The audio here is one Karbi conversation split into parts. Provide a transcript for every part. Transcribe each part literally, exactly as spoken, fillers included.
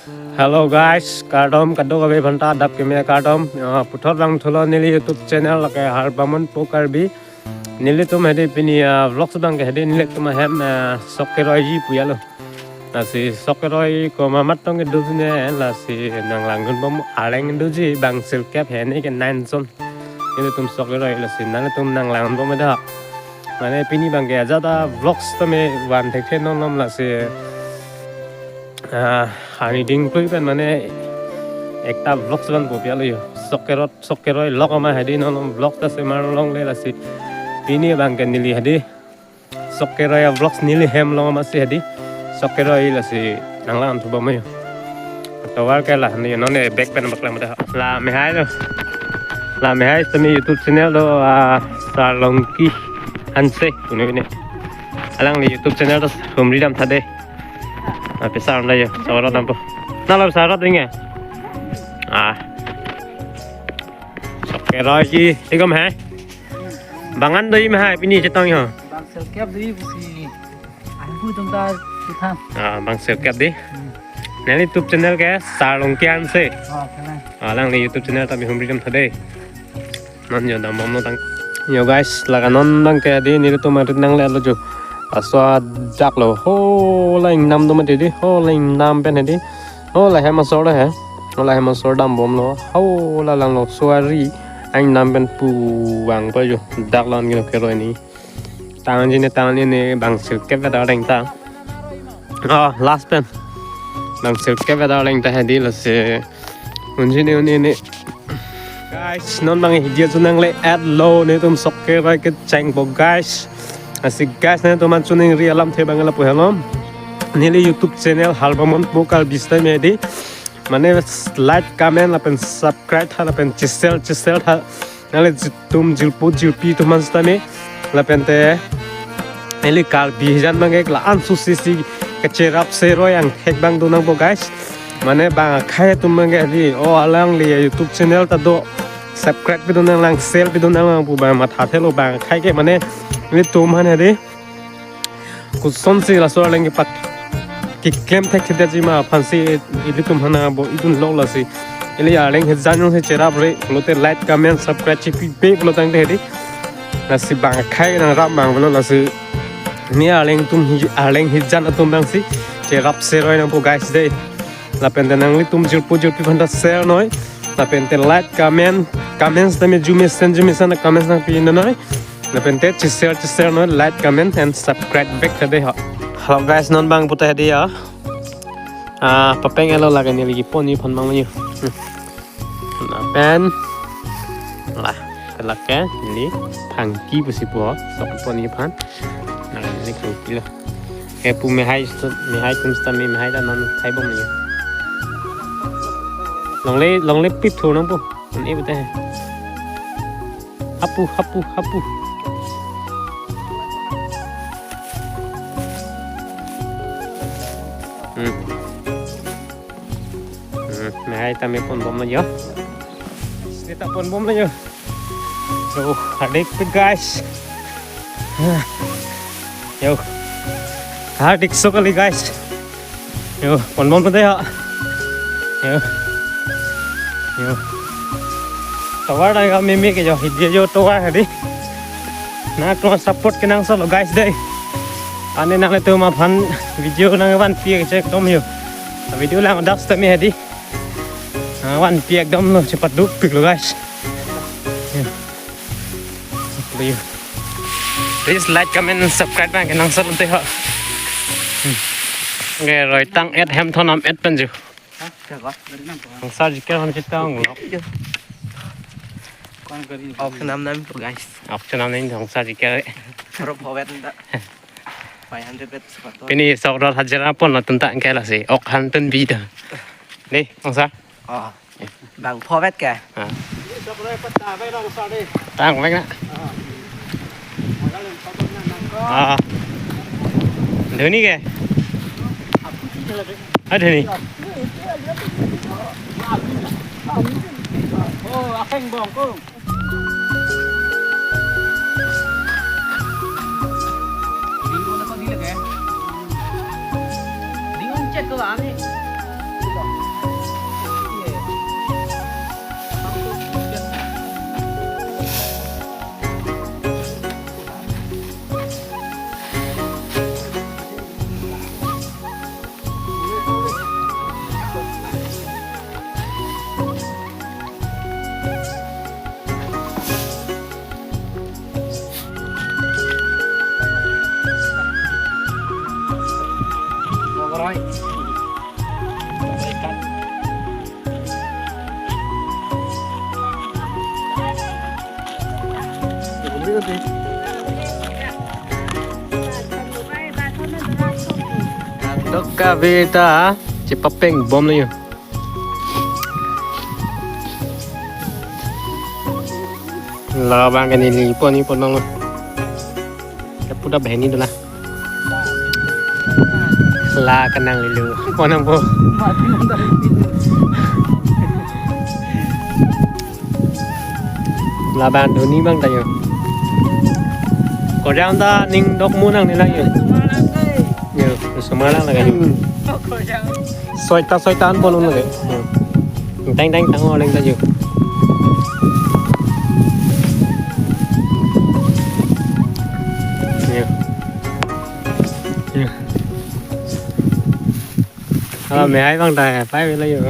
Hello guys, kardom kadokave aphanta adap keme kardom. Ah, puthot vangthulo neli YouTube channel lake Harbamon Po Karbi. Nelitum hedi pini, ah, vlogs abang ke hedi nelitum ahem, ah, sok keroiji pu ya lo. Lasi sok keroi komat amat tong kedo jine, lasi nanglangdunbom, arleng doji bang sirkep hedi ke nine jon. Nelitum sok keroi lasi nangtum nanglangdunbom dak. Mane pini abang ke ajat a vlogs tame van thekthe non non lasi, ah, ani dingklui pen mane ekta vlogs vanpo pi ya lo yo. Sok kerot sok keroi lok ama hedi non non vlogs ta semar longle lasi. Pini abang ke neli hedi sok keroi a vlogs neli hem long ama si hedi. Sok keroi lasi nanglangdunbom yo. Tovar ke la ni non e back pen baklang mada. La mehai lo. La mehai sami YouTube channel do, ah, Sarlongki Hanse. Pune pune. Alangli YouTube channel do humri dam tha dei. Ah, pesa anda yo. Sok kerot dampo. Na lo sok kerot inge. Ah. Sok keroiji, ikom hai. Bang an doji mehai pini chetong yo. Bang sirkep doji pusi. Ahin pu tum ta kethan. Ah, bang sirkep dei. Hmm. Neli YouTube channel ke Sarlongki Hanse. Oh, kenal. Ah, alangli YouTube channel tame humri dam tha dei. Non yo dambom lo tang. Yo guys, laga non abang ke dei nelitum arit nangle lo jo. Laso adak lo. Ho la ingnam do mati dei. Ho la ingnam pen dei. Ho la hem asor lo he. Ho la hem asor dambom lo. Ho la lang lo suari. Ingnam pen pu vangpo jo. Dak lo an kilo keroi ni. Tangji ne tangji ne bang sirkep veda reng ta. Oh, last pen. Bang sirkep veda reng ta hedi lasi. Unji ne uni ne. Guys, non abang hedi ajo nangle at lo netum sok keroi kechengpo guys. Lasi guys netum an chuning ri alamthe abang lapu helom. Neli YouTube channel Harbamon Po Karbi style me hedi. Mane like, comment, lapen subscribe tha, lapen chesel, chesel tha. Nanglitum jirpo jirpi atum an sitame. Lapen te neli Karbi hijan abang ke la ansu sisi kecherap seroi angthek abang do nangpo guys. Mane bang akhai atum abang ke di, o alangli YouTube channel ta do subscribe pidun nanglang, share pidun nanglang pu bang matha thelo bang akhai ke mane nelitum aphan hedi. Kosonsi laso arleng kepat keklem thekthedetji ma aphansi ilitum aphan nangbo idun lo lasi. Ili arleng hijan jongsi cherap re pulote like, comment, subscribe chipipe pulo tangte hedi. Lasi bang akhai nangrap abang pulo lasi. Ne arleng atum hi, arleng hijan atum abangsi cherap seroi nangpo guys dei. Lapen te nanglitum jirpo jirpi aphanta share noi. Lapen te like, comment, comments tame jumesen jumesen comments nangpi noi. Lapen te cheshare cheshare noi, like, comment and subscribe back tha dei ho. Hello guys, non abang puta hedi ya. Ah, papeng elo lake neli kepon ni aphan abang yo. Hmm. Lapen la, ke lake neli phangki pusi pu ho, sok kepon ni aphan. Nah, neli phangki lo. Ke pu mehai stu-, mehai atum sitame mehai ta non thaibom ni. Longle, longle pit thu nangpo. An e bete. Hapu, hapu, hapu. Hmm. Hmm, mehai tame ponbom lo yo. Sini ta ponbom lo yo. So, hadik pe guys. Yo. Hadik so kali guys. Yo, ponbom lo dei ha. Yo. Yo. Tovar dai ga meme ke yo, hidi yo tovar hadi. Nangtum support kenangsot lo guys dei. Ane nanglitum aphan video nangvanpi chek dom yo. Video lang dak sitame hadi. Ah, vanpi ekdom lo, chepat duk pik lo guys. Ya. Please like, comment, and subscribe bang kenangsot lo dei ho. Hmm. Oke, roi tang et hem thon am et pen ju. Hah? Siapa? Dari nang ko. Hongsar jiker hon chetong lo. Kon kari. Ok, nam nam po guys. Ok, nam nam hongsar jiker. Aro pho bet nda. Five hundred bet sepatu. Pini sok rot hajar apon lo tunta ke lasi. Ok han tun bi ta. Dei, hongsar. Oh. Bang pho bet ke? Ah. Tang vek na. Ah. Dhoni ke? Ah, Dhoni. Oh, akheng bong ko. Ding ko na ko dile ke? Ding ko chet ko ani. Dok kave ta chepapeng bomlo yo. Labang ke neli pon ni pon bang lo. Kapuda bahini dola. La kenang lilu. Pon nangpo. Labang doni bang ta yo. Kodang ta ning dok mu nang ni lang yo. Yo, sumala lagi. Soi ta soi ta an bolong lagi. Tang tang tang oleng ta yo. Yo. Yo. Ah, me hai bang ta hai, pai bela yo.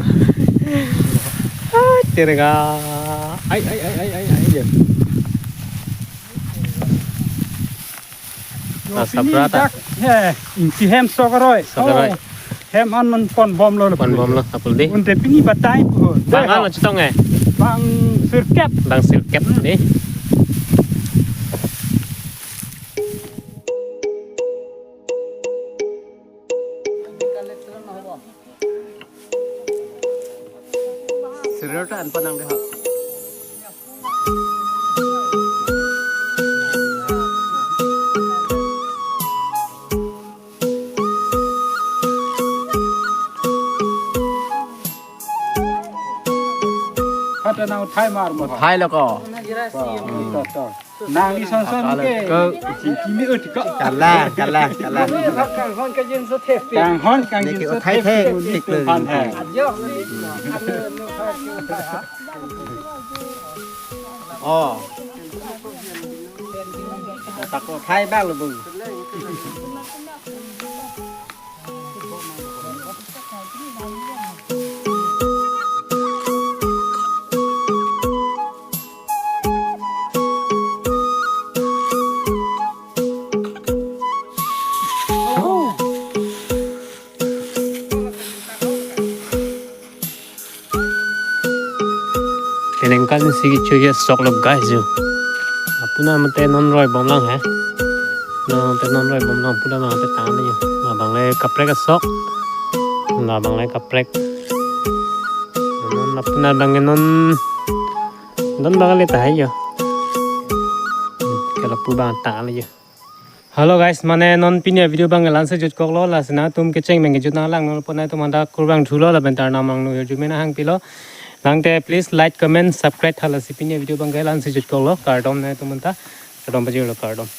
Ah, terga. Ai, ai, ai, ai, ai, ai, yo. Ah, pini sapra ta. Dak, he, insi hem sok aroi. Sok aroi. Oh, hem an man pon bomlo. Pon bomlo, apul di. Unte pini batai po. Bang alo chetong eh. Bang sirkep. Bang sirkep di. Serial ta an panang deh, ha. Kata nang thai mar mo. Thai lo ko. Ba, ta, ta. Nang ni son son ke. Akal ke. Sing kimi ut ko. Kalang, kalang, kalang. Kanghon kangjinso thepik. Kanghon kangjinso thepik. Neke uthai thepik. Thepik lo. Han hai. Ajo. Oh. Tako thai bang lo bu. Penang kan si kecho ya sok lo guys yo. Apuna mate non roi bom lang he. Non mate non roi bom lang puna mate tang yo. Labang le kaprek asok. Labang le kaprek. Non apuna bang non don bang le ta hai yo. Kelapu bang tang yo. Hello guys, mane non pini video bang la-an si jutkoklo, lasi nangtum kecheng bang kejut nanglang non pon nangtum anta kurvangthulo lapen tarnam nangno hirjume nanghangpilo. Tangte please like, comment, subscribe tha, lasi pini video bang la-an si jutkoklo. Kardom nangtum anta. Kardom pajirlo, kardom.